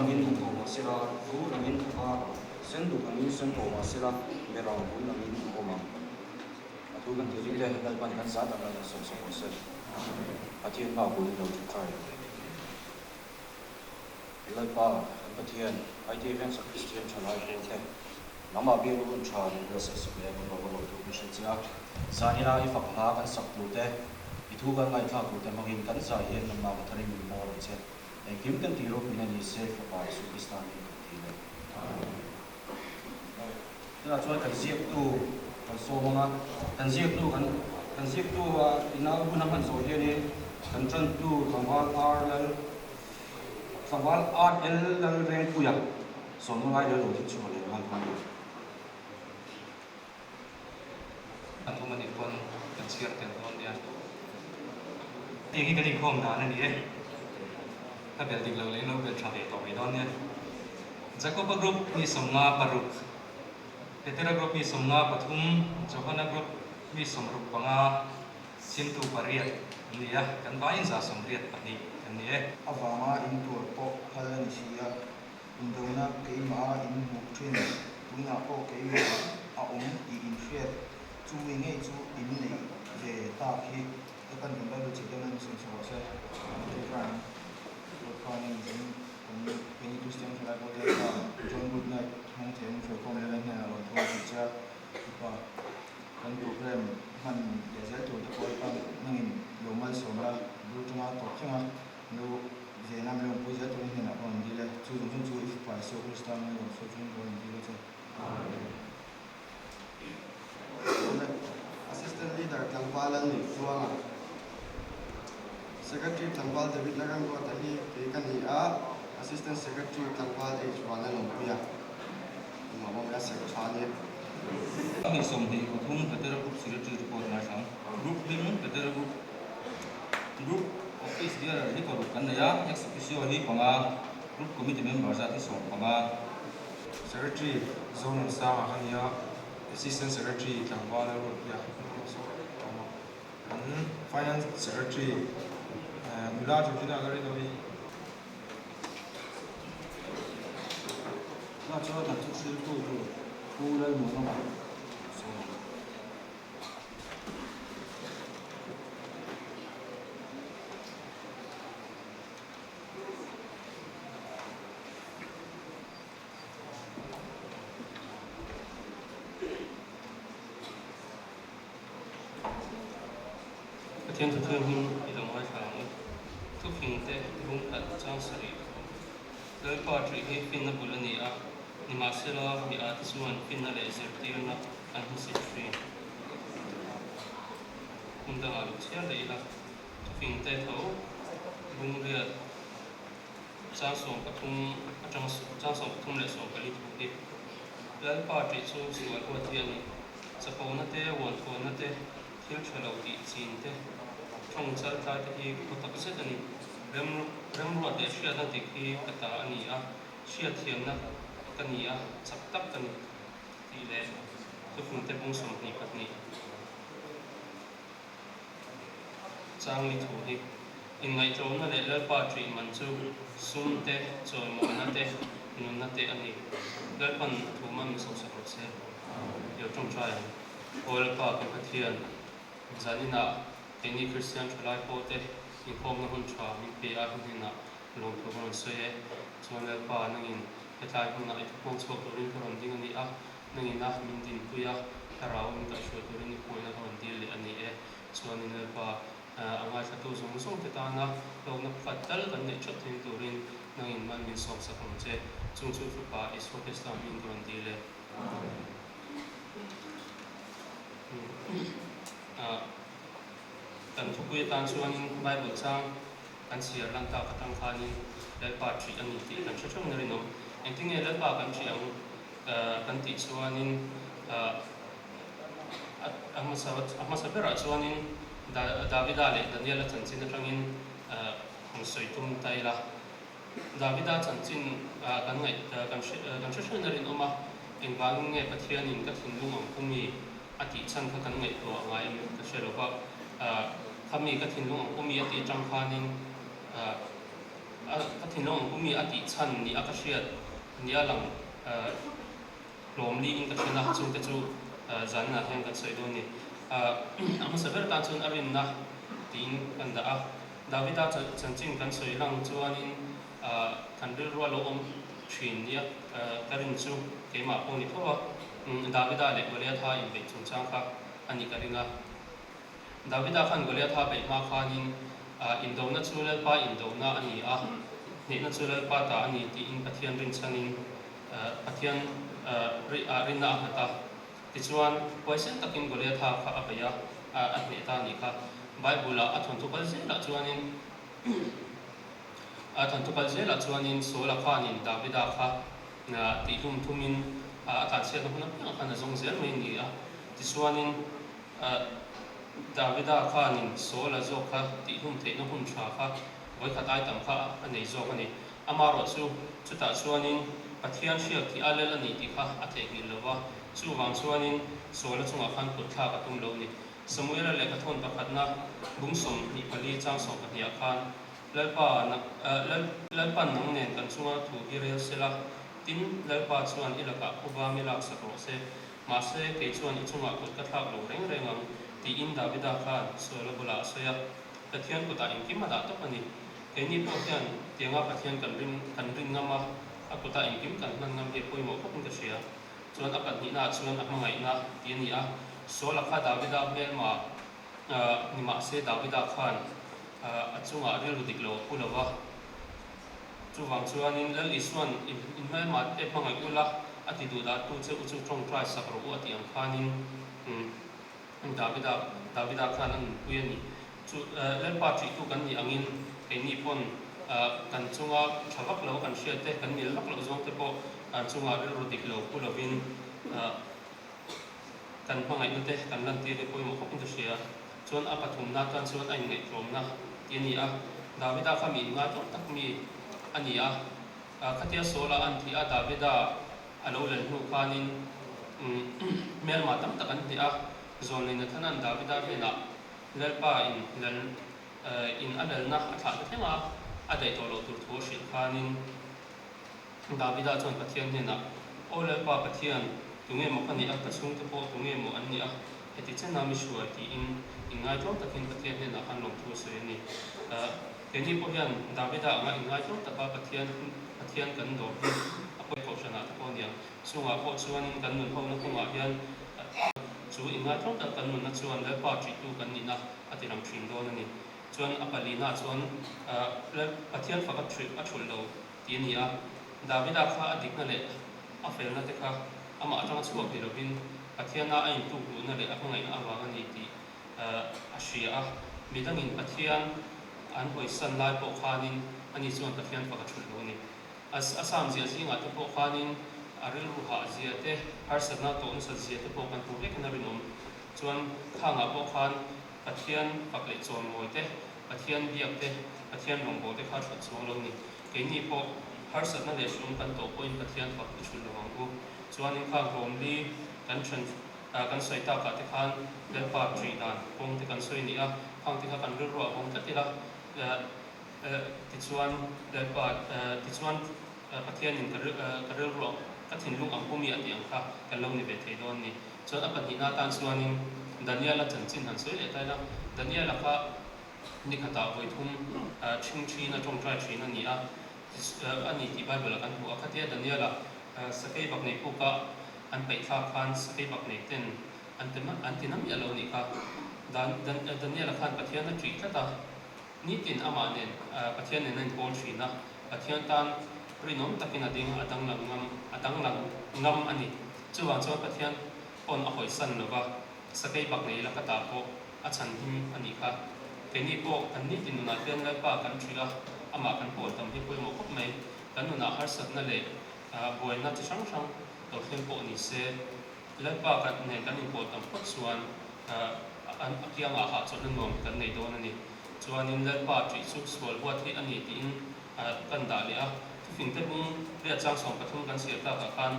angin uk tawh mah sela, vur angin a var ang, senduk angin sen tawh mah sela, berang bul angin a awm ang. A thu kan tih ringte Lalpan kan zat ang a sawi sak rawh se. Pathian hma bul lo ṭha ṭha em? Lalpa, kan Pathian, IT Vengchhak Kristian ṭhalai pawl te, nangmah biakna hun ṭha min buatsaih sak leh kan rawh rawh thu kan hre che a. Zanina i fak hla kan sak tur te, i thu kan ngaihthlak tur te hmangin kan zai hian nangmah ka tharin min mawl ang che. Engkim kan tih ropuina ni se Fapa Isu Krista hming kan ti leh. Tunah chuan kan ziaktu kan sawm ang a, kan ziaktu kan kan ziaktu a ina hun a hman zawh hianin kan tantu tlangval R Lal tlangval R L Lal Rengpuia sawmna ngai leh lo thil chhuah leh nghal dawn a ni. A thum a nih pawn kan chhiar tel dawn nia. Heng hi kan inkhawm dan a ni e. Ka bel dik lo leh lo bel tha ve tawh mai dawn nia. Jakoba group mi 56, Petera group mi 53, Johana group mi 65, Chhimtu pariat an ni a, kan vaiin 182 kan ni e. Avanga in tuar pawh phal a ni si a. Indona keimah a in hmuh thin, tunah pawh keimah a awm tih in hriat, chu mi ngei chu in neih ve tak hi ka kan kan Bible chhete nan sawi chho rawh se. Ṭawngṭai ang. Lawkpa nen zin kan keini Kristian thalai pawh te kha John Goodnight hmang thei an hruaikhawm leh lai hnenah rawn thawn tih che a, mipa kan program hman leh zel tur te pawh lalpa nangin lo malsawm la, bul tanga tawp thleng a. Lo Vietnam leh awmpui zel turin hnenah ka rawn dil e. Chu zawng zawng chu i fapa Isua Krista ngai rawn sawi chungin ka rawn dil a che. Assistant Leader tlangval a nih chuanga Secretary tlangval David Laramruata hi kei ka ni a, Assistant Secretary tlangval H Vanlalawmpuia nuam awm e, a sek tha a ni. Mi 23 Petera Group Secretary report ngaithla ang. Group hming Petera Group. Group Office Bearer hi paruk kan nei a, Ex Officio hi panga, Group Committee Member zat hi 15. Secretary Zonunsanga ka ni a, Assistant Secretary Tlangval a ruat nia a awm a. Kan Finance Secretary nula Georgina Lalrinawmi. Tunah chuan kan thuhriltu tur Pu Lalmuanawma sawi ang. Pathian Thuthleng hi i lo ngaithla ang u. Thufing te bung khat chang sarih thu. Lalpa ṭih hi finna bul a ni a, nimahsela mi ate chuan finna leh zirtirna an hmusit ṭhin. Hmun dangah lo chhiar leh ila, thufing te tho bung riat chang 13 aṭang chang 34 thu hi Lalpa ṭih chu sual huat hi a ni. Chapona te, uanthuanna te, thil ṭha lo tih chin te, ṭawng chal tlai te hi khaw tak zet a ni. Rem remruat leh hriatna dik hi ka ta a ni a, hriatthiamna ka ni a, chak tak ka ni tih leh thufungte bung 22 changli thu hi inngaihtlawmna leh Lalpa ṭih man chu sum te, chawimawina te, nunna te a ni. Lalpan a thu man min sawhsak rawh se. Ilo ṭawngṭai ang. Aw Lalpa kan Pathian, zaninah keini Kristian ṭhalai pawh te inkhawmna hun ṭha min pe a, i hnenah lawmthu ka rawn sawi e. Chuan Lalpa, nangin hetlai hmunah i thupuang chhuak turin ka rawn ding a ni a, nangin a min dinpui a, thlarau min kaihhruai turin i hmuaina ka rawn dil leh a ni e. Chuanin Lalpa, a ngaithlatu zawng zawng te tana hlawkna pakhat tal kan neih theuh theih turin nangin mal min sawmsak ang che. Chung chu Fapa Isua Krista hming ka rawn dil e. Kan thupui atan chuanin Bible chang kan chhiar lan tak atang khanin Lalpa ṭih a ni tih kan hre ṭheuh na rinawm. Engtin nge Lalpa kan ṭih ang kan tih chuanin a hmasa a hmasa berah chuanin Davida leh Daniela chanchin atangin han sawi tum ta ila. Davida chanchin kan ngaih kan hre kan hre hrehna rinawm a, engvangin nge Pathianin ka thinlung ang pu mi a tih chhan kha kan ngaihtuah ngai em ka hre lo va, khami ka thinlung ang pu mi a tih atang khanin Ka thinlung ang pumi a tih chhan ni a ka hriat ni a lang hlawm liin ka then a, chungte chu zaninah hian kan sawi dawn a ni. A hmasa ber tan chuan a rinna tiin kan dah a, Davida chanchin kan sawi lang chuanin kan rilru a lo awm thin nia ka rin chu keimah pawh ni tho a, Davida leh Goliatha inbeih chungchang kha a nih ka ring a. Davida khan Goliatha beih hma khanin indona chu Lalpa indona a ni a, hnehna chu Lalpa ta a ni tiin Pathian rinchhanin Pathian rinna a nghat a. Tichuan, huaisen takin Goliatha kha a beih a, a hneh ta a nih kha. Bible-ah a thawnthu kal zelah chuanin a thawnthu kal zelah chuanin Saula khanin Davida kha tihlum thumin a tlanchhiatna hun apiangah khan a zawng zel mai a ni a. Tichuanin, Davida khanin Saula zawk kha tihlum theihna hun tha kha vawikhat ai tam kha a nei zawk a ni. Amaherawh chu chutah chuanin Pathian hriak hi a lel a ni tih kha a theihnghilh lo va, chuvang chuanin Saula chungah khan kut thlak a tum lo a ni. Samuela lehkha thawn pakhatna bung 24 chang 12 ah khan, Lalpa, Lalpan nang nen kan chunga thu hi rel sela, tin, Lalpa chuan i lakah phuba mi laksak rawh se. Mahse, kei chuan i chungah kut ka thlak lo reng reng ang, tiin Davida khan Saula bulah a sawi a. Pathian kutah engkim a dah tawp a ni. Keini pawh hian tianga Pathian kan rin kan rin ngam a, a kutah engkim kan hman ngam hi a pawimawh khawpin ka hria. Chuan a pahnihnaah chuan a hmangaihna tih a ni a. Saula kha Davida hmelma ni mahse Davida khan a chungah rilru dik lo a pu lo va. Chuvang chuanin Lal Isua'n in hmelmah te hmangaih ula a ti duh dah tu che u chu tawngtai sak rawh u a tih ang khanin Davida Davida khan a nunpui a ni. Chu Lalpa ṭihtu kan nih angin keini pawn kan chunga ṭha vak lo kan hriat te, kan mil vak loh zawng te pawh kan chungah rilru dik lo pu lovin kan hmangaihna te kan lantir hi pawimawh khawpin ka hria. Chuan a pathumna tan chuan a inngaihtlawmna tih a ni a, Davida kha mi inngaitawk tak mi a ni a. Khatia Saula an thih a, Davida a lo len hnu khanin hmelma tam tak an hneh a, Zawlnei Nathana'n Davida hnenah Lalpa in lal in a lalna a thlah ta thleng a, a daih tawh loh tur thu a hrilh khanin Davida chuan Pathian hnenah, Aw Lalpa Pathian, tunge maw ka nih a, ka chhungte pawh tunge maw an nih a, heti chena mi hruai tiin inngaitlawn takin Pathian hnenah khan lawmthu a sawi a ni. Keini pawh hian Davida anga inngaitlawn taka Pathian Pathian kan dawr hi a pawi kohhranah te pawh a niang. Chungah pawh chuanin kan nun hona kawngah hian chu inngaitlawn tak kan nunna chuan Lalpa ṭihtu kan nihna a ti lang ṭhin dawn a ni. Chuan a palina chuan Pathian fak a ṭhulh lo. Tih a ni a, Davida kha a dikna leh a felna te kha amah atanga chhuak ni lovin Pathiana a intuk duhna leh a hmangaihna avang a ni tih a hria a. Midangin Pathian an hawisan lai pawh khanin ani chuan Pathian fak a thulh lo a ni. A sam zia zingah te pawh khanin a rilru hah zia te, harsatna tawh nasat zia te pawh kan hmu vekin a rinawm. Chuan khangah pawh khan Pathian fak leh chawnmawi te, Pathian biak te, Pathian rawngbâwl te kha ṭhulh chuang lo ni. Keini pawh harsatna leh hrung kan tawh pawhin Pathian fak i ṭhulh lo ang u. Chuanin kha rawmli kan ṭhen kan sawi takah te khan Lalpa ṭih dan kawng te kan sawi ni a, khang te kha kan rilruah a vawng tlat ila. Tichuan Lalpa tichuan Pathianin ka rilruah ka thinlung ang pumi a tih ang kha kan lo ni ve thei dawn ni. Chuan a pahnihna atan chuanin Daniela chanchin han sawi leh ta ila, Daniela kha ni khatah vawi thum ṭhing ṭhin a ṭawngṭai ṭhin a ni a, a ni tih Bible-ah kan hmu a. Khatia Daniela sakei bak nei puka an paih thlak khan sakei bak nei ten an ti an ti na miah lo a nih kha. Daniela khan Pathian a ṭih tlat a, nitin amah nen Pathian nen a inpawl ṭhin a, Pathian tan rinawm takin a ding a danglam ngam a danglam ngam a ni. Chuvang chuan Pathian pawn a hawisan lo va, sakei bak nei ila ka tah pawh a chhan him a nih kha. Keini pawh kan nitin nunah hian Lalpa kan ṭhilh a, amah kan pawl tam hi pawimawh khawp mai. Kan nunah harsatna leh buaina chi hrang hrang lo thleng pawh ni se, Lalpa kan nen kan inpawl tam phawt chuan a kiangah hahchawlhna nuam kan nei dawn a ni. Chuanin Lalpa ṭih chu sual huat hi a ni tiin kan dah leh a, thufingte bung riat chang 13 kan chhiar takah khan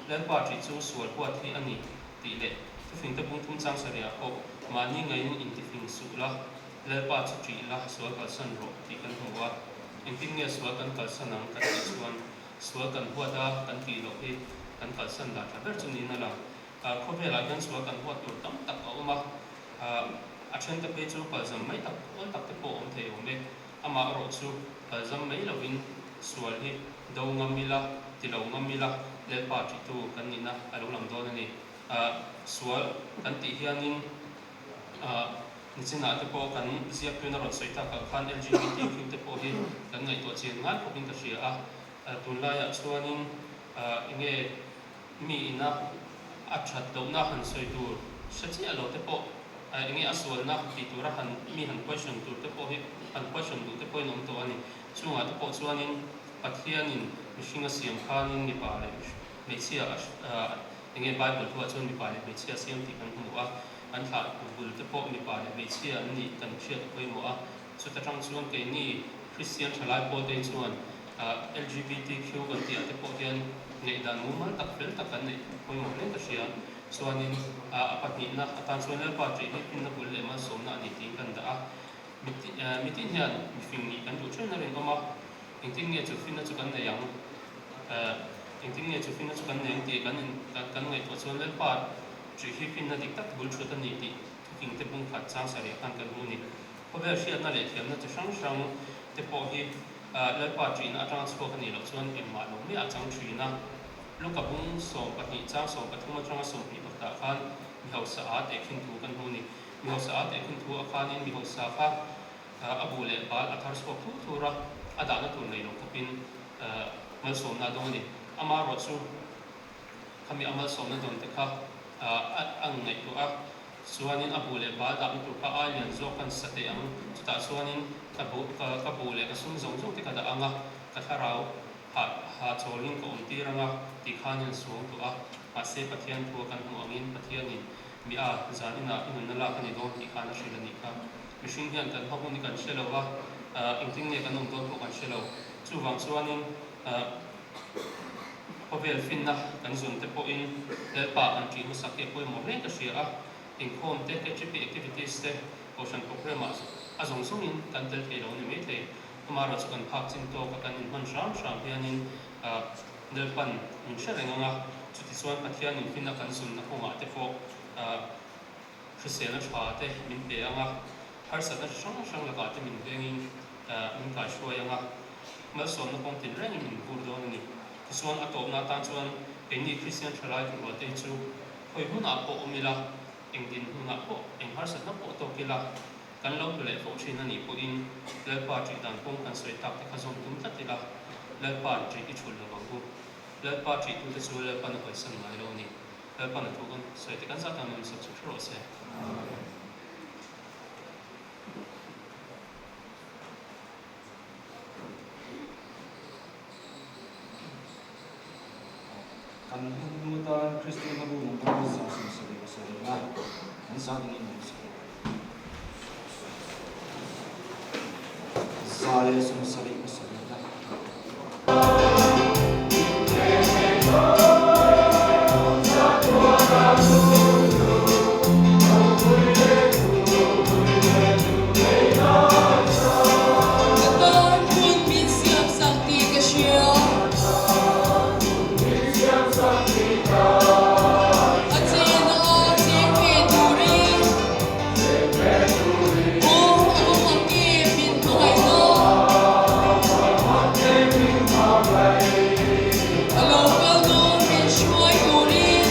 Lalpa ṭih chu sual huat hi a ni tih leh thufingte bung thum chang sarihah pawh mahni ngaiin intifing suh la, Lalpa chu ṭih la, sual kalsan rawh tih kan hmu a. Engtin nge sual kan kalsan ang kan tih chuan sual kan huat a kan tih loh hi kan kalsan dan tha ber chu niin a lang. Khawvelah hian sual kan huat tur tam tak a awm a, a thente phei chu kalzam mai tak awl tak te pawh a awm thei awm e. Amah erawh chu kalzam mai lovin sual hi do ngam ila, ti lo ngam ila Lalpa ṭihtu kan nihna a lo lang dawn a ni. Sual kan tih hianin nichinah te pawh kan ziaktuin a rawn sawi takah khan LGBTQ te pawh hi kan ngaihtuah chian ngai khawpin ka hria a. Tunlaiah chuanin enge mi ina a that lohna han sawi tur hre chiah lo te pawh enge a sualna tih tura han mi han question tur te pawh hi han question duh te pawhin awm tawh a ni. Chungah te pawh chuanin Pathianin mihring a siam khanin mipa leh hmeichhia a enge Bible thuah chuan mipa leh hmeichhia a siam tih kan hmu a, an thlah bul te pawh mipa leh hmeichhia an nih kan hriat a pawimawh a. Chuta tang chuan keini Kristian thalai pawlte hi chuan LGBTQ kan tih ah te pawh hian ngaihdan mumal tak fel tak kan neih pawimawh hle ka hria. Chuanin a pahnihna atan chuan Lalpa ṭih hi hminna bul leh malsawmna a ni tiin kan dah a. Mitin hian mifing nih kan duh ṭhin a rinawm a, engtin nge chu finna chu kan nei ang? Engtin nge chu finna chu kan nei ang tih kan kan ngaihtuah chuan Lalpa ṭih hi finna dik tak bul ṭhut a ni tih thuking te bung khat chang sarih khan kan hmu a ni. Khawvel hriatna leh thiamna chi hrang hrang te pawh hi Lalpa ṭihna aṭanga chhuak a nih loh chuan engmah lo miah a chang ṭhin a. Luka bung 12 chang 13 aṭanga 20 pakhatah khan mi hausa a tehkhin thu kan hmu a ni. Mi hausa a tehkhin thu a khanin mi hausa kha a buh leh bal a thar chhuak thur thur a, a dahna tur nei lo khawpin malsawmna a dawng a ni. Amaherawh chu khami a malsawmna dawn te kha a ngaihtuah a, chuanin a buh leh bal dahna tur kha ai lian zawk kan sa teh ang, chutah chuanin ka buh ka buh leh ka sum zawng zawng te ka dah ang a, ka thlarau hah hahchawlin ka awm tir ang a tih khanin a suang tawh a, mahse Pathian thu a kan hmuh angin Pathianin Mi a, zan inah i nunna lak a ni dawn tih khan a hrilh a nih kha. Mihring hian kan hma hun hi kan hre lo va, engtin nge kan awm dawn pawh kan hre lo. Chuvang chuanin khawvel finna kan zawn te pawhin Lalpa kan ṭih hmasak hi a pawimawh hle ka hria a. Inkhawm te, KTP activities te, Kohhran programme ah a zawng zawngin kan tel thei lo a ni maithei. Amaherawhchu chu kan phak chin tawk a kan inhman hram hram hianin Lalpan min hre reng ang a, chutichuan Pathian inhminna kan zunna kawngah te pawh hriselna tha te min pe ang a, harsatna chi hrang hrang lakah te min vengin min kaihruai ang a, malsawmna kawng tinrengin min vur dawn a ni. Tichuan a tawpna atan chuan keini Kristian thalai rual te hi chu khawi hmunah pawh awm ila, eng dinhmunah pawh, eng harsatna pawh tawk ila, Kan lo hmu leh fo thin a nih pawhin Lalpa ṭih dan kawng kan sawi tak te kha zawm tum tlat ila, Lalpa ṭih i ṭhulh lo vang u. Lalpa ṭihtute chu Lalpan a hawisan ngai lo a ni. Lalpan a thu kan sawi te kan zat ang in sak chu ṭha rawh se. Kan hun hnu atan Kristian hla bu number 177 a kan zat angin an sawi. 177 na. Ka tan hun min siam sak tih ka hria. A chena a cheng ve turin. Aw a va mak em min hmangaih na. A lo kal dawn min hruai turin.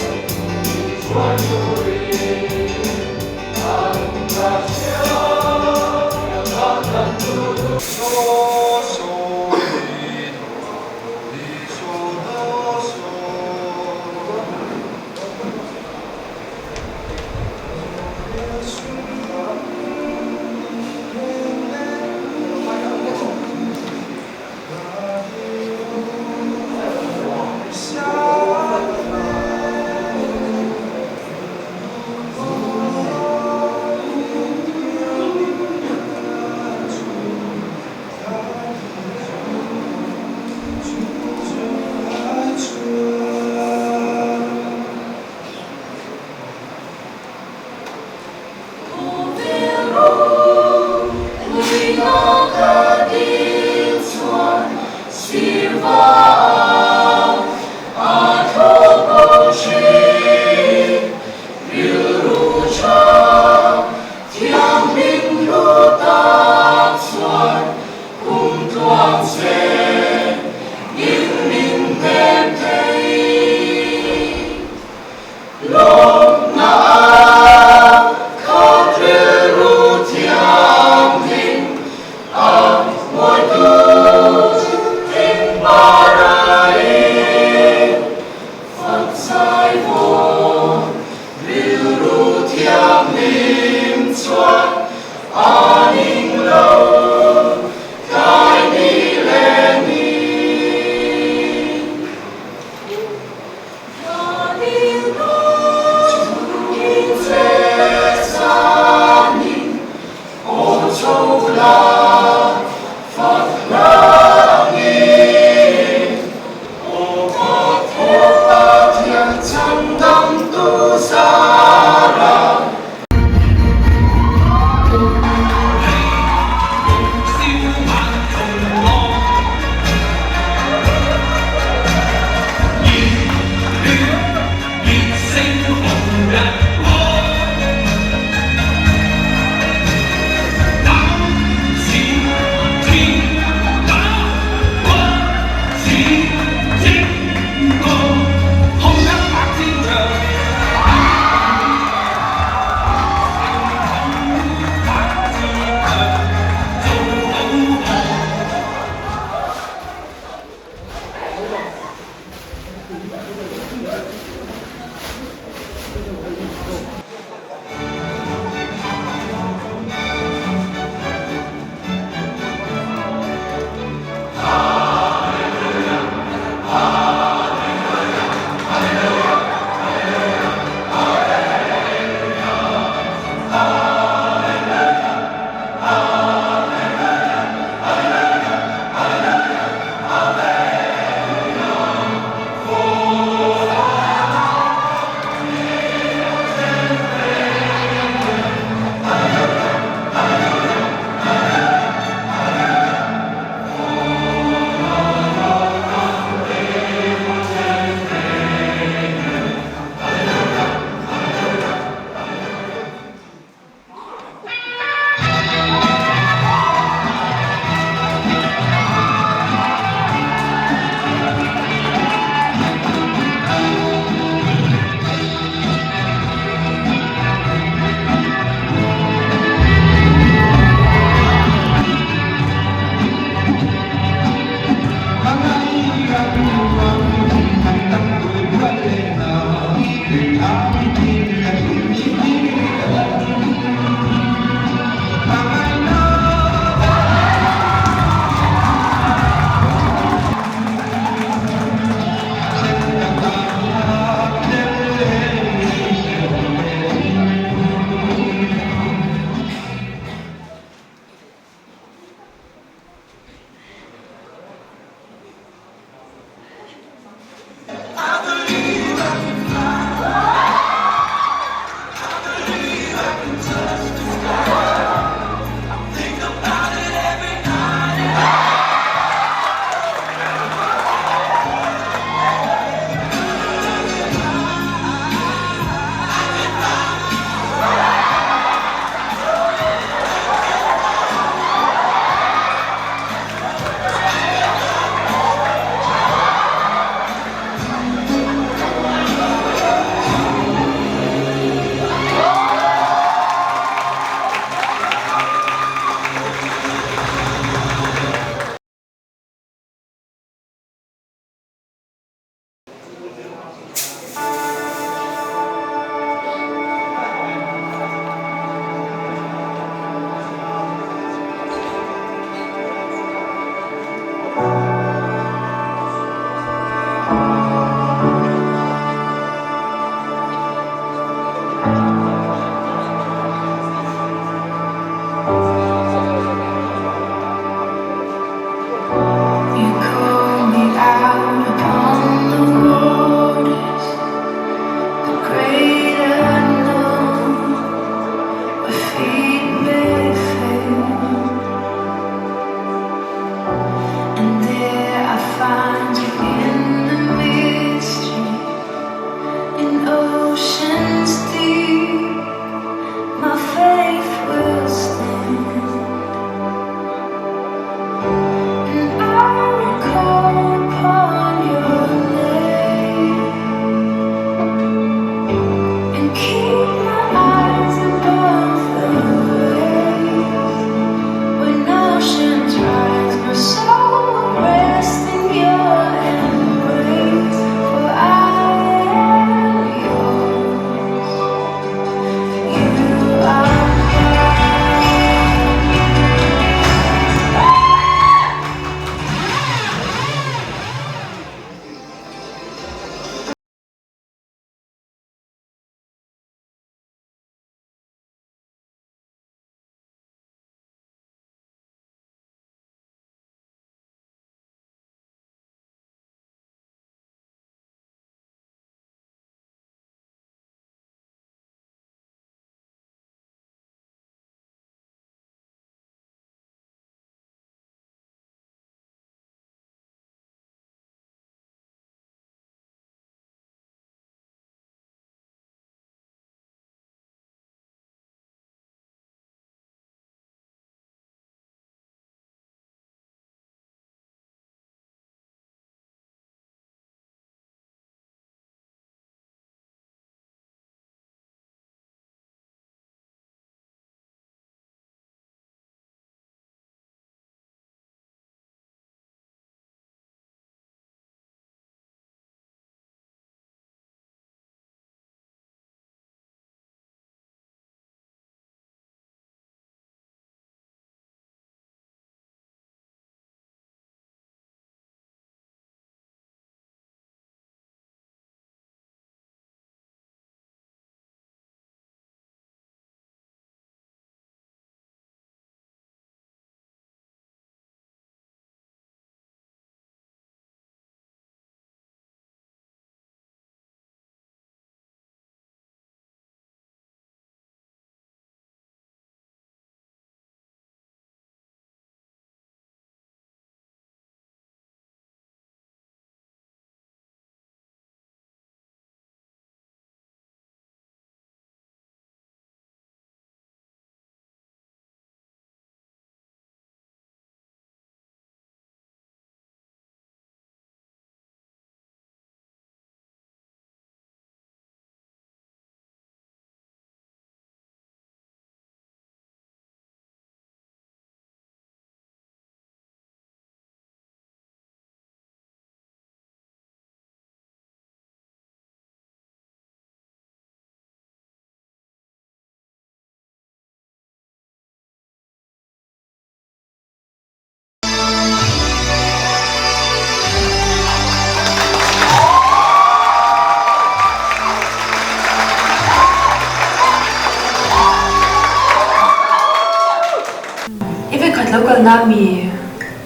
kalna mi?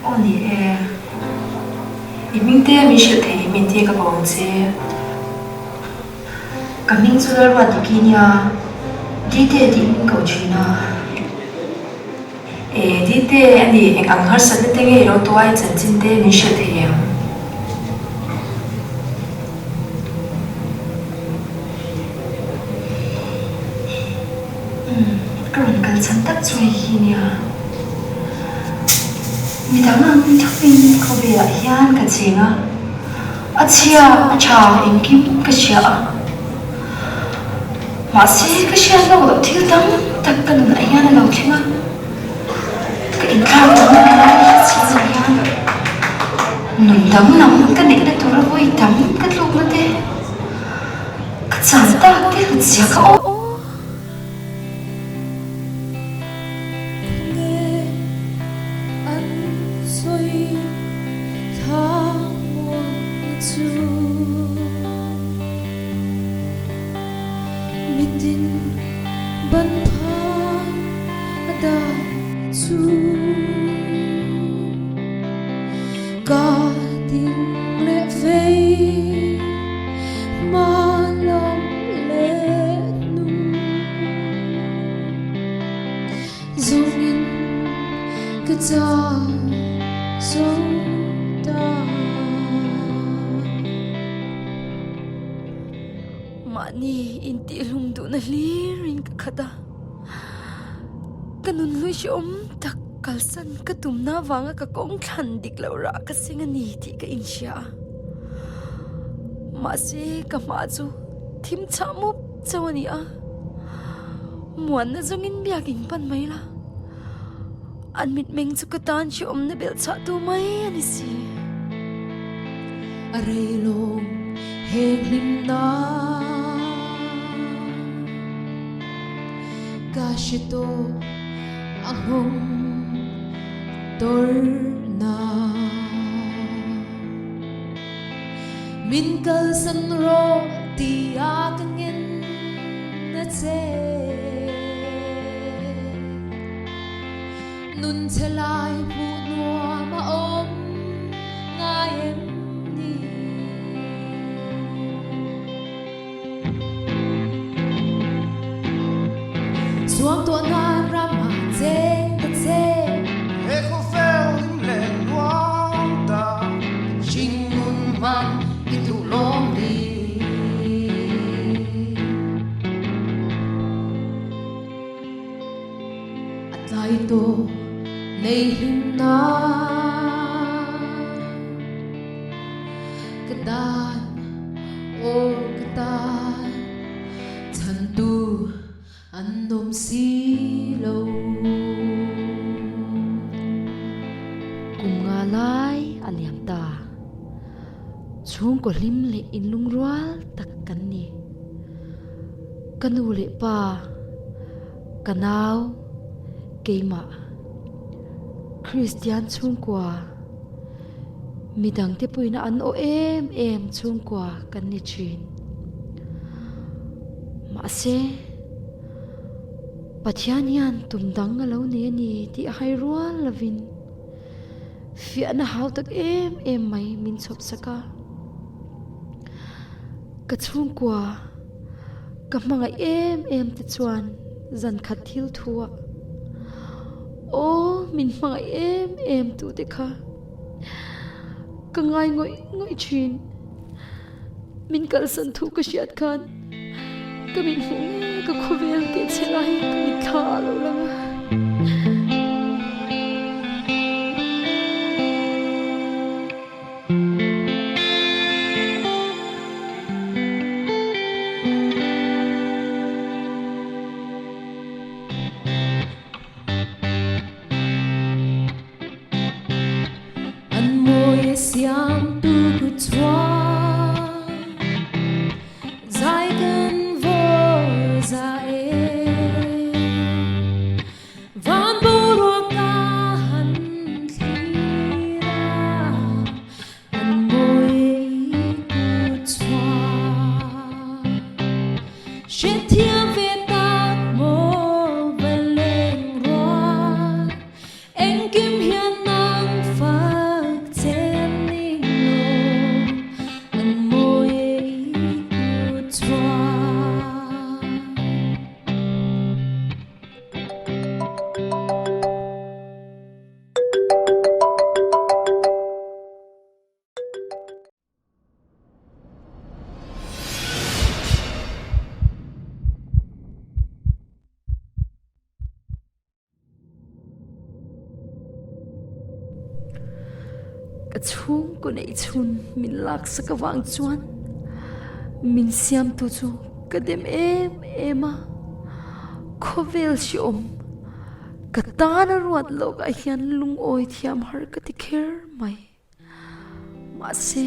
Aw ni e. I hming te min hrilh thei em engtia ka ko ang che? Ka hming chu Lalruat Diki nia, Dite tih min ko thin a. E, Dite a ni, eng ang harsatna te nge i lo tuai chanchin te min hrilh thei em? Umm, ka rawn kal chhan tak chu hei hi nia. Midang ang thupin khawvelah hian ka cheng a, a chhia a tha engkim ka hria a. Mahse, ka hriat lawk loh thil tam tak ka nunah hian a lo thleng a, ka inthlak danglam lai chhungah hian nun danglam ka neihna tura vawi tam ka tlukna te, ka chan tak te hlut zia ka awm. Khawnge an sawi thla muang chu Mitin ban phak a dah chu Ka ding leh vei hma lam leh hnung. Zawngin ka chau zo ta. Mahni intihhlum duhna hlirin ka khat a, ka nun hlui hrehawm tak kalsan ka tumna avanga ka kawng thlan dik loh rah ka seng a ni tih ka inhria a. Mahse ka hma chu thim chhah mup chauh a ni a, muanna zawngin biakin pan mai la, an mitmeng chu ka tan hrehawmna belh chhah tu mai a ni si. A rei lawng he hlimna ka hre tawh a nghawng tawrhna. Min kalsan rawh tia ka ngen a che. Nun che lai hmuh nuam a awm ngai em ni? Suam tuah nan ram ah cheng ta che. He khawvel lim leh nuam ta. Hring nun hman i duh lawm ni. A tlai tawh nei hlim na. Ka tan, aw ka tan, chhantu an awm si lo. Kum nga lai a liam ta. Chhungkaw hlim leh inlungrual tak kan ni. Ka nu leh pa, ka nau, keimah, Kristian chhungkua. Midangte puina an aw em em chhungkua kan ni thin. Mahse, Pathian hian tum dang a lo nei a ni tih a hai rual lovin fiahna hau tak em em mai min chhawp sak a. Ka chhungkua ka hmangaih em em te chuan zan khat thil thu a, Aw min hmangaih em em tu te kha ka ngai ngawih ngawih thin. Min kalsan thu ka hriat khan ka min hmuh nge ka khawvel keh che lai ka mitthla ah lo lang a. An mawi a siamtu ku chuan zai kan vaw za e. Van boruak ka han thlir a, an mawi ku chuan hrethiam ve tak maw va leng rual engkim hi. Ka chhungkaw neih chhun min laksak avang chuan min siamtu chu ka dem em em a, khawvel hreawm ka tana ruat lawkah hian lungawi thiam har ka ti kher mai. Mahse.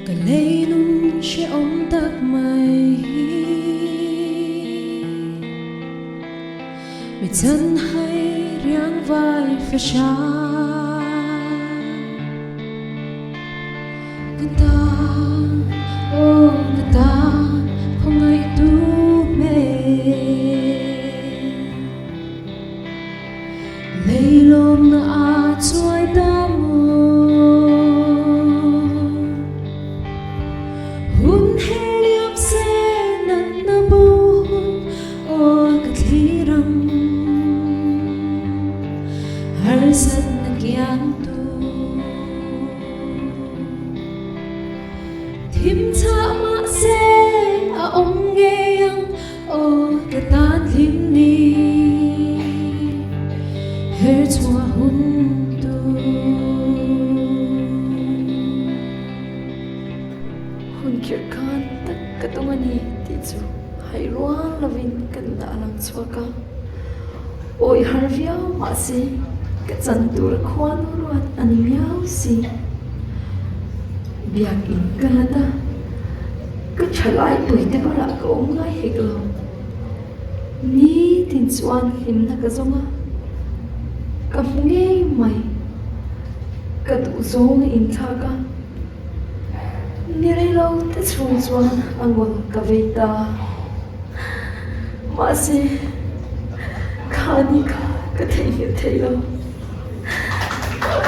Ka leinung hrehawm tak mai hi Mi chanhai riang vai fahra Ka tan, aw ka tan khawngaihtu hmel. Leilawmna a chuai ta maw? Hun her liam se natna bo hun aw ka thlir ang. Harsatna kiang tu thim chah mahse a awm ngei ang. Aw ka tan hlim ni her chhuah hun tu. Hun khirh khan tak ka tum a ni tih chu hai rual lovin ka nunah a lang chhuak a, awi har viau mahse ka chan tur khuanu ruat a ni miau si. Biakin ka hlat a. Ka thalai puite bulah ka awm ngai hek lo. Nitin chuan hlimna ka zawng a, ka hmu ngei mai. Ka duh zawng a inthlak a, ni rei lo te chhung chuan a ngawl ka vei ta. Mahse, khani kha ka theihnghilh thei lo.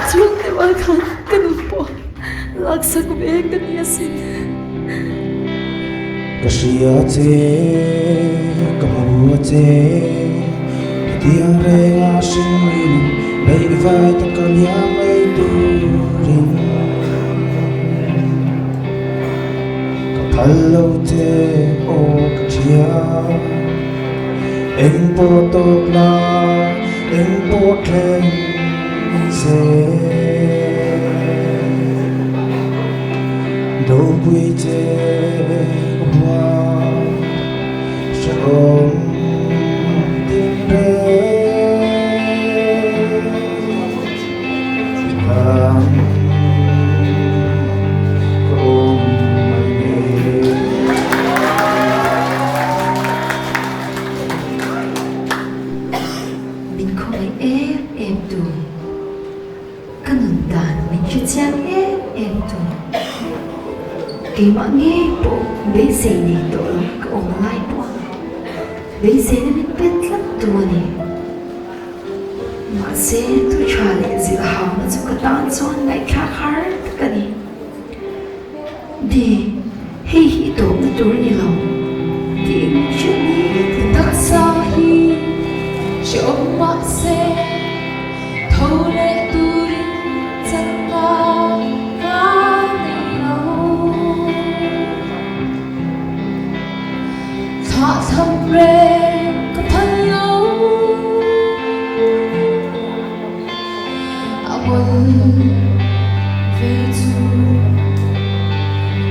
Chhungte rual khan ka nun pawh laksak ve ka ni asin. Ka hria che, ka hmu che, hetiang renga hringin beih vai tak ka liam mai turin. Ka phal lo che, aw ka hria. Eng pawh tawk la, eng pawh thleng se. Dopui che ka hua, hrehawm tin reng. I tan ka awm mai nge. Min khawngaih em em tu, ka nun dan min hre chiang em em tu, keimah ngei pawh beisei nei tawh lo ka awm lai pawh a, beiseina min pet tlat tu a ni. Mahse, thu tha leh zilh hauna chu ka tan chuan ngaihthlak har tak a ni. Di, hei hi i tawpna tur a ni lo tih min hrilh ni tin. Taksa hi hrehawm mahse tho leh turin chakna ka nei lo. Thlah tham reng ka phal lo. A ngol ve chu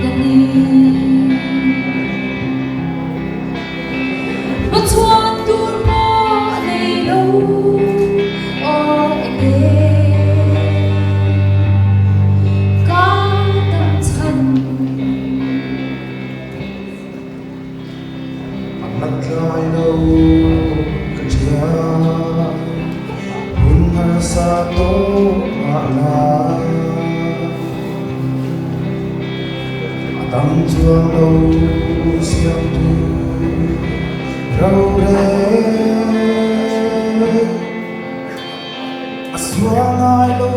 ka ni. Hmachhuan tur pawh a nei lo aw enge ka dam chhan. A hmatlai lo ka ṭhia, hun harsa tawk mah la. A dang chuang lo siamtu rorel. A sual ngai lo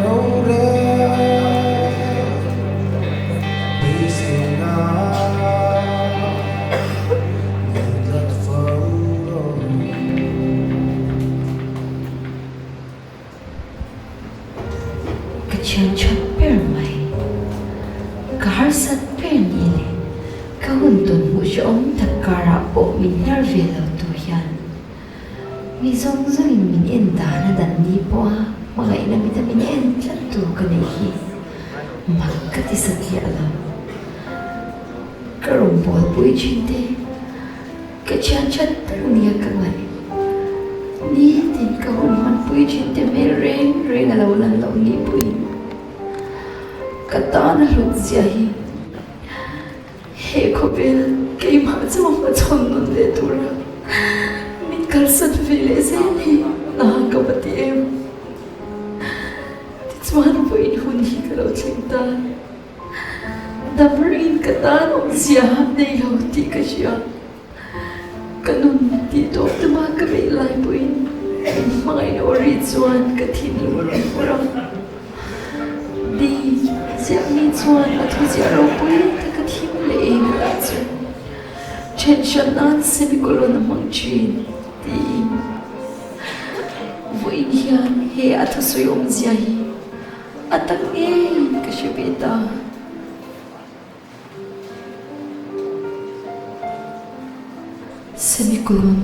rorel beiseina nei tlat fo rawh. Ka thian that ber mai, ka harsat ber ni leh ka hun tawn hmuh hrehawm tak karah pawh min hnar ve lo tu hian. Mi zawng zawngin min en dan a dan ni pawha hmangaihna mita min en tlat tu ka neih hi mak ka ti satliah lo. Ka rawngbawlpui thin te, ka thian that tak nia ka ngaih. Nitin ka hun hmanpui thin te hmel reng reng a lo lan loh ni pawhin ka tan a hlut zia hi. He khawvel keimah chu hmachhawn nun leh tura min kalsan ve leh zel hi na ka va ti em? Tichuan vawiin hun hi ka lo thleng ta. Dam rengin ka tan awmzia nei lo tih ka hria. Ka nun tih tawp tuma ka beih lai pawhin min hmangaihna aw ri chuan ka thinlung a rawn hawr a. Di ziah mi chuan a thuziah ropui taka thim leh eng a dah chu then hran nan semicolon a hmang thin tiin vawiin hian he a thusawi awmzia hi a tak ngeiin ka hre ve ta. Semicolon.